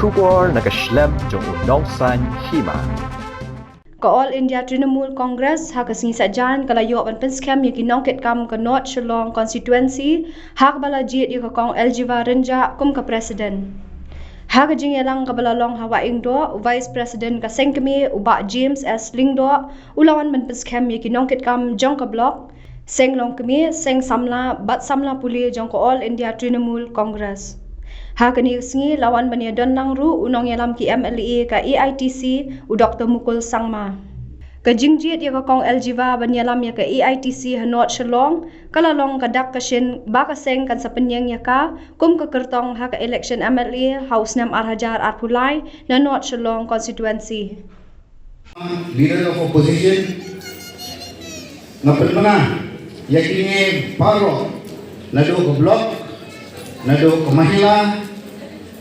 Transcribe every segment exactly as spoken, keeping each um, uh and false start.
Khubor na ka shlem jong u nongsan hima. Ka All India Trinamool Congress ha ka sngi Saitjaiñ ka la ïoh ban pynskhem ïa ki nongkitkam ka North Shillong Constituency ha kaba la jied ïa ka Kong Eljiva Rynjah kum ka President. Ha ka jingïalang kaba la long ha Wahingdoh, u Vice President ka Seng Kmie u Bah James S Lyngdoh u la wan ban pynskhem ïa ki nongkitkam jong ka Block, Seng Longkmie, Seng Samla bad Samla Pule jong ka All India Trinamool Congress. Ha kane ka sngi la wan ban ïadon lang ruh u nongïalam ki M L A ka A I T C u Doktor Mukul Sangma. Ka jingjied ïa ka Kong Eljiva ban ïalam ïa ka A I T C ha North Shillong ka la long ka dak ka shin ba ka seng kan sa pynïeng ïa ka kum ka kyrtong ha ka election M L A ha u snem ar hajar arphew lai na North Shillong Constituency. Leader of Opposition, nga pynbna ïa kine baroh, naduh ka Block, naduh ka Mahila,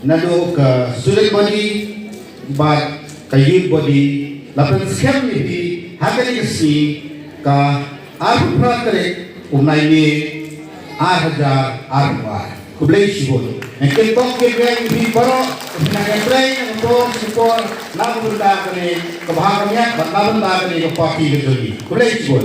naduh ka Student Body bad ka Youth Body, la pynskhem ïa phi ha kane ka sngi ka arphew phra tarik u bnai May ar hajar arphew ar. Khublei shibun. Ngan kynthoh kyrpang ïa phi baroh, phi nang ïatrei na ka por sha ka por na ka bynta kane ka bha ka miat bad na ka bynta kane ka party ka jong ngi. Khublei shibun.